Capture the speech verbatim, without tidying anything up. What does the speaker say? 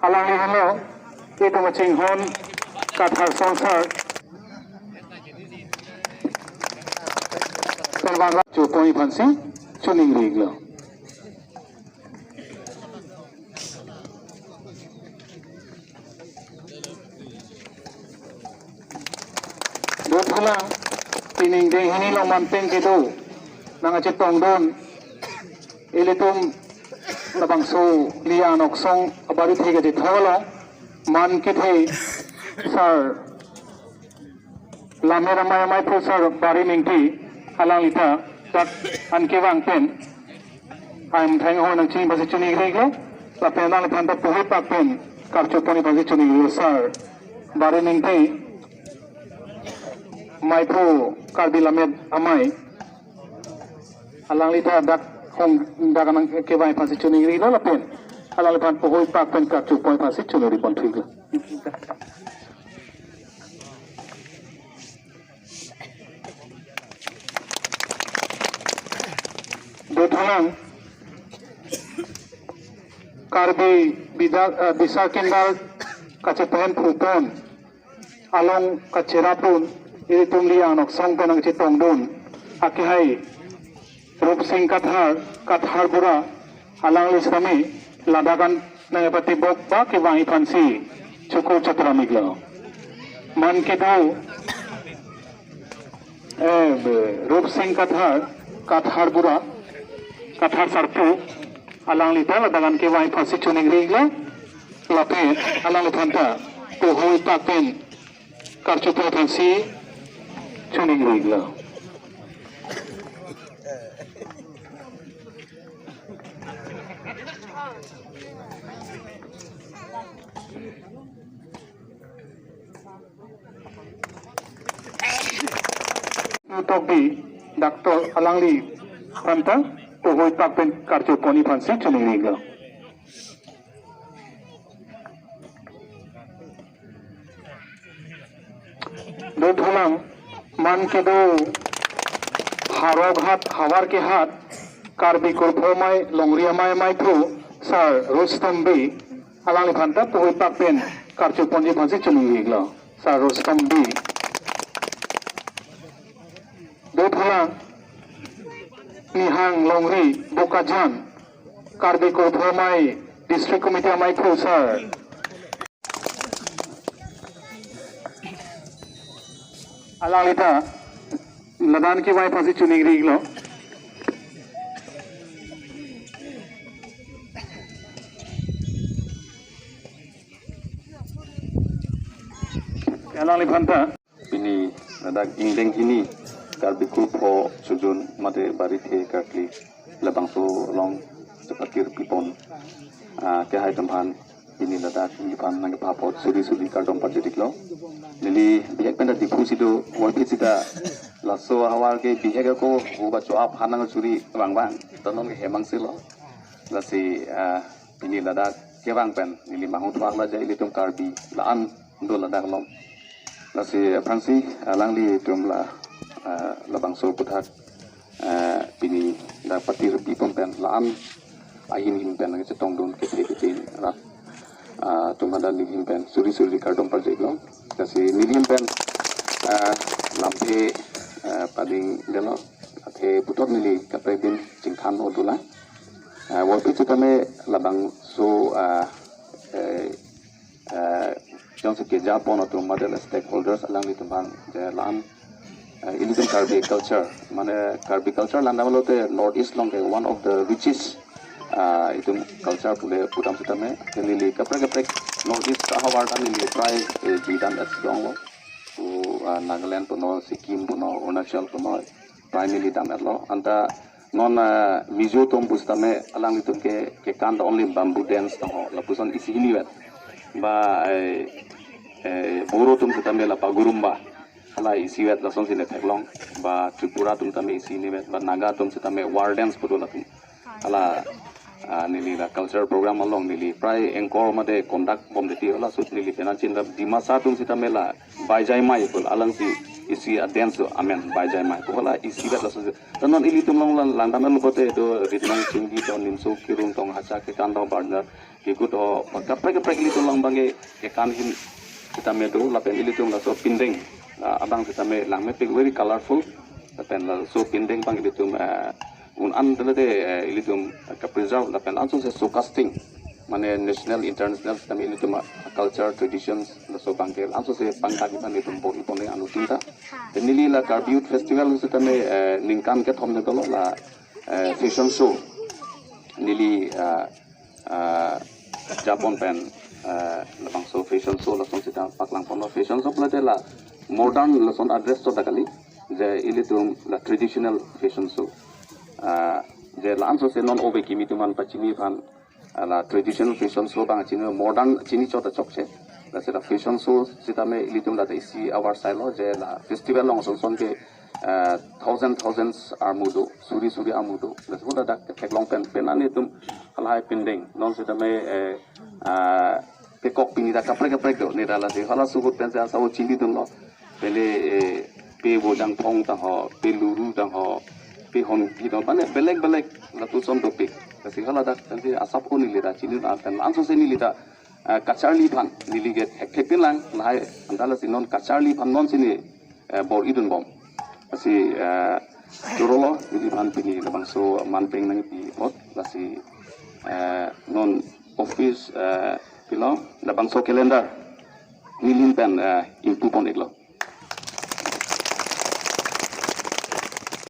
Alangli henlo, itum kachinghon Kathar Sonsar. Pen bangla chupon aphansi choningri iklo. Dothulang, pining deng hini along man pen kedo nangkachetongdun ilitum labangso Liang Noksong abarithe kachethok along man kethe sar Lammet Amei, Amei aphu sar Barim Ingti, alanglita dak an kevang pen aimtheng ahoi nangchini aphansi choningri iklo, lapen alangliphan ta puhoi pak pen karchupon aphansi choningri iklo sar Barim Ingti, Amei aphu Karbi Lammet Amei. Alanglita dak hong dak nangkevang aphansi choningri iklo lapen alangliphan puhoi pak pen karchupon aphansi choningri pon thik iklo. Dothulang Karbi Bida, eh, Bisar Kindal kachepahemphu pon along kacherapdun ilitum Liang Noksong pen nangchetongdun akehai Rupsing Kathar, Kathar Bura, alangli sitame ladak an nangkepatibok ba kevang aphansi chukul chatram iklo. Man kedo, eh, Rupsing Kathar, Kathar Bura, Kathar Sarpo, alanglita ladak an kevang aphansi choningri iklo, lapen alangliphan ta puhoi pak pen karchupon aphansi choningri iklo. Tokbi Doctor alangliphan ta puhoi pak pen karchupon aphansi choningri iklo. Dothulang man kedo Howraghat, Havar ke Hat, Karbi Kurpho Amei, Longri Amei, Amei aphu sar Rustom Bey, alangliphan ta puhoi pak pen karchuponji aphansi choningri iklo, sar Rustom Bey. Dothulang Nihang, Longri, Bokajan, Karbi Kurpho Amei, District Committee Amei aphu sar, alanglita ladak an kevang aphansi choningri iklo. Alangliphan ta pini ladak ingdeng hini Karbi Kurpho Chojun mate Barithe Karkli labangso along chepatir pipon, ah, kehai atum aphan pini ladak neliphan nangkepa apot suri suri kardom pajir iklo. Neli bihek pen ta Diphu si do, wangphit sita laso ahavar ke bihek ako, uba cho-ap hanang suri bang bang. To non ke hemang si lo. Lasi, ah, pini ladak kevang pen neli manghumthu-ak la ja ilitum Karbi la-an do ladak along. Lasi aphrangsi alanglitum la, ah, labangso aputhak, ah, pini dak patir pipon pen la-an ahin hin pen nangchetongdun kethe kethe rat, ah, atum hadak neli ahin pen suri suri kardom pajir iklo. Lasi neli ahin pen, ah, lamthe, ah, padingdetlo, athe puthot neli kaprek adim chingthan-o dolang. Ah, wangphit sitame labangso, ah, eh, eh, jongsi keja pon atum mate la stakeholders alanglitum aphan je la-an, eh, ilitum Karbi culture, mane Karbi culture langdamlo te North East along ke one of the richest, ah, itum culture pule pudam sitame, te neli kaprek kaprek North East ahavar ta neli prai, eh, jui dam-et si donglo. Pu, ah, Nagaland punon, Sikkim punon, Arunachal punon, prai neli dam-etlo. Anta non, ah, Mizo atum pusitame alanglitum ke, kekan ta only bamboo dance tong ho. Lapuson isi hinivet. Ba, eh, eh, Boro atum sitame la Bagurumba. Hala isivet, lasonsi ne theklong. Ba Tripura atum tame isi hinivet. Ba Naga atum sitame war dance pu do latum. Hala, ah, neli la cultural program along neli prai anchor mate conduct bom titi, hala ahut neli penang chin la Dimasa atum sitame la Baijai Mai pu alangsi isi a-dance do amen Baijai Mai pu, hala isivet laso. Ta non ilitum along lang, langdamlo pote do Ritnong Chingki tong, Nimso Kirung tong, Hacha Kekan tong, Barna Kikut ho kaprek kaprek ilitum lang abangke kekan ahin sitame do, lapen ilitum laso pindeng, ah, abang sitame langmepik, very colorful. Lapen laso pindeng abang ilitum, eh, un-an telede, eh, ilitum, eh, ke-preserve lapen langsung se showcasing, mane national, international sitame ilitum, ah, culture, traditions, laso abangke langsung se pangdak ipan ilitum bor-i pon anuttin ta. Te neli la Karbi Youth Festival sitame, eh, ningkan kethom ne dolo la, eh, fashion show. Neli, eh, ah, japon pen, ah, labangso fashion show lason sita paklang ponlo. Fashion show pulote la modern lason address to dakali, je ilitum la traditional fashion show. Ah, je la-anso se non ove kimi atum aphan pachini aphan, ah, la traditional fashion show abang chini, modern chini chot ta chokche. Lasi la fashion show sitame ilitum la isi avar sailo je la festival along son son ke, eh, thousand, thousands armu do, suri suri armu do. Lasi pu ladak theklong pen pen an ilitum halahai pindeng non sitame, eh, ah, pekok pini ta kaprek kaprek do, ne da lasi hala suhut pen se asau chinidunlo. Pele, eh, pe Bojangphong tang ho, pe Luru tang ho, pe Honpi tang ho, mane belek belek lapuson dopik. Lasi haladak pen se asap ko neli ta chini, ah, pen langsung se neli ta, ah, kacharli aphan neli ke thekthek pin lang, lahai anta lasi non kacharli aphan non si neli, eh, bor-idun bom. Lasi, eh, chorolo, neli aphan pini labangso manpeng nangpi apot, lasi, eh, non office, eh, pilo, labangso calendar neli ahin pen, eh, ingpu pon iklo.